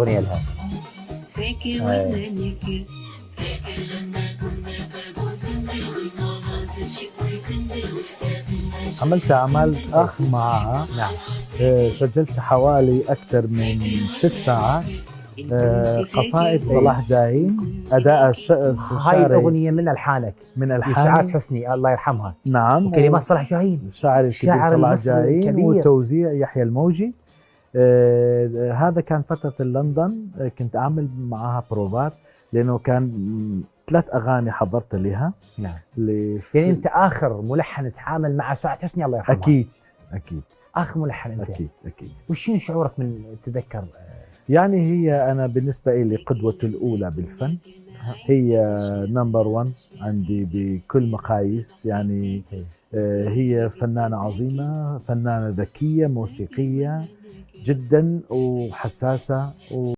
أغنية لها. فاكر أيوة. ولا نكر. عملت أعمال أخ معها. نعم. سجلت حوالي أكثر من 6 ساعات. قصائد صلاح جاهين، أداء هاي الشاعري الأغنية من ألحانك من لسعاد ألحان. حسني الله يرحمها، نعم. وكلمات صلاح جاهين، الشاعر الكبير الشاعر صلاح المصري جاهين، الكبير. وتوزيع يحيى الموجي. هذا كان فترة لندن. كنت أعمل معها بروفات لأنه كان 3 أغاني حضرت لها. نعم. يعني أنت آخر ملحن تتعامل مع سعاد حسني الله يرحمها. أكيد أكيد. آخر ملحن أنت. أكيد أكيد. وشنو شعورك من تتذكر؟ يعني هي أنا بالنسبة لي قدوتي الأولى بالفن، هي نمبر 1 عندي بكل مقاييس. يعني هي فنانة عظيمة، فنانة ذكية، موسيقية جدا وحساسة